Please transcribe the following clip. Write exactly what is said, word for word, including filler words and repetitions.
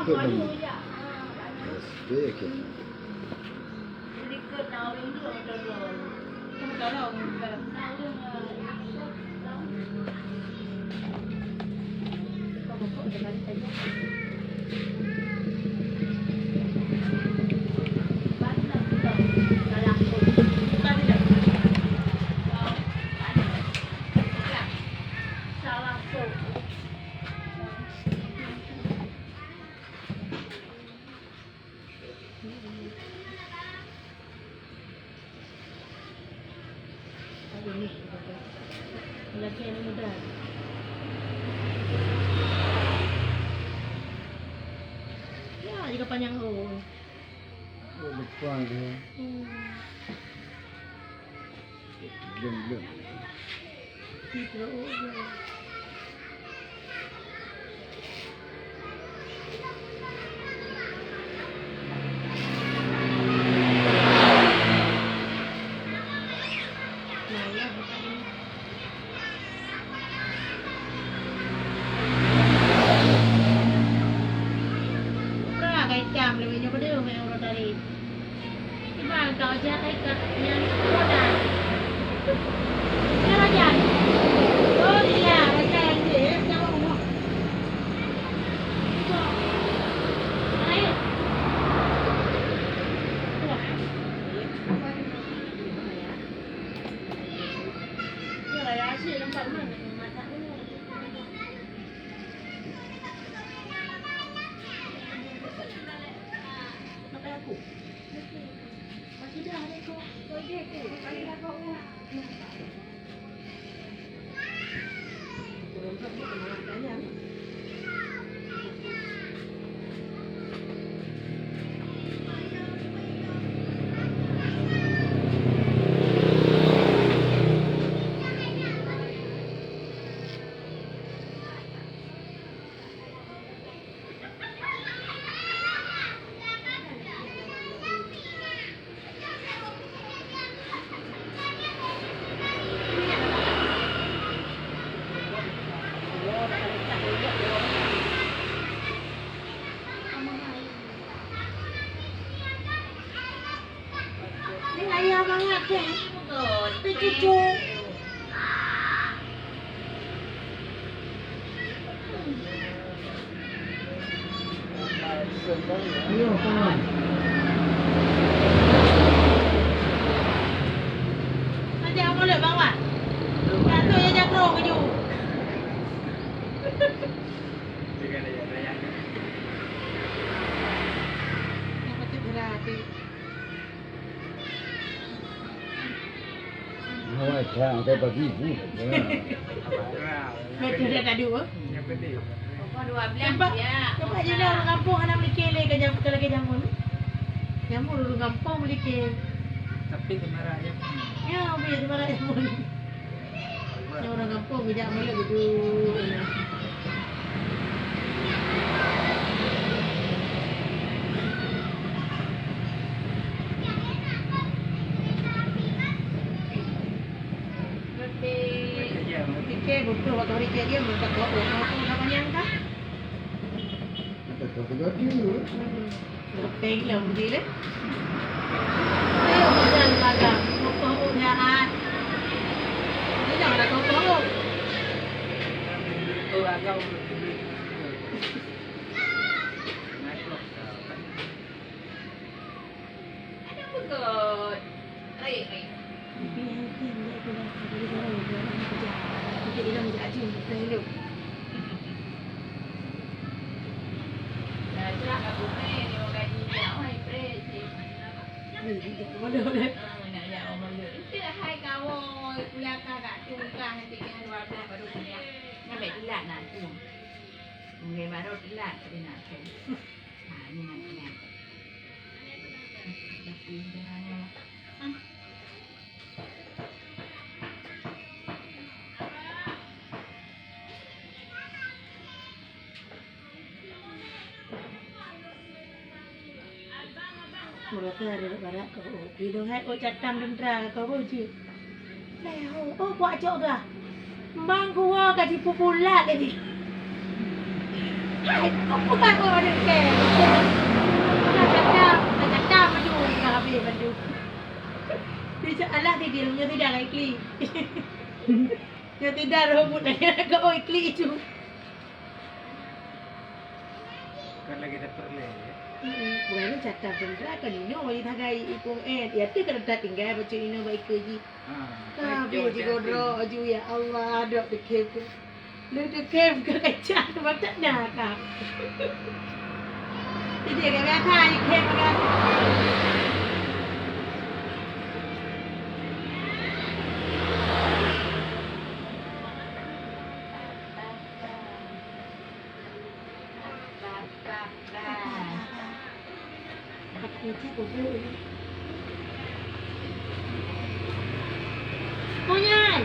Ikut dong. Yes, oke, oke. Lelaki aneuk muda. Ya, jaga panyang, oh. Oh, lupa dia. Hmm. Belum, belum. Pra, kai cam lewat nyoe padum, eh, uroe tadi. Iban ka ojak, eh, ka nyan roda. Ya, roda. Oh, iya, roda yang dia, eh, jawab rumah. Ayo. Wah. Ya, ya, asyik nampak mana masak ni. Ni ayah mangat, eh. Tapi cucu. Iya, kawan. Aja mulai bawah. Jatuh ya, jatuh keju. Yang patut berhati. Awai, trang, angkai bagi bu. Betul dah tadi, oh. Yang penting. Pokok dua belas tempat, ya. Tempat je lah orang kampung hana meulike lé ka jam, ka lagèe jamun. Jamun ureueng kampung meulike. Tapi semarak jamun. Ya, biar semarak jamun. Nyoe ureueng gampông geujak meuleuek geudue. Pike beutôi waktu hari jadi, meukat kau, kau, kau, kau, kau, kau, Gepeng lom jih lé. Ayo, hujan padang, kokoh jahat. Hujan ada kokoh. Ada pegot. Ai, ai. Uroe keu hari barat keu, oh, pidong hai, oh, catam dendra keu, oh, jeuet. Leh, oh, oh, kuat cok gah. Mang gua ka jipupulat lagi. Hai, aku tak tahu ada ke. Dah cakap, dah cakap maju, dah habis maju. Dia cakap, "Alah, dia, dia, dia, dia, dia, dia, dia, dia, dia, robot, dia, dia, dia, oh, klik itu." Kan lagi ada perleh, ya? Mm-mm. Bukan ni cakap bendera kan inoe, oi, thagai ikung, eh, ya, tu kan dah tinggai baca inoe baik ke ji. Ha. Tapi ji godro aju, ya Allah, dok dekem ke. Lu dekem ke kacang, mata dah kah. Jadi, agak biasa, dekem kan. Aku tu bodoh.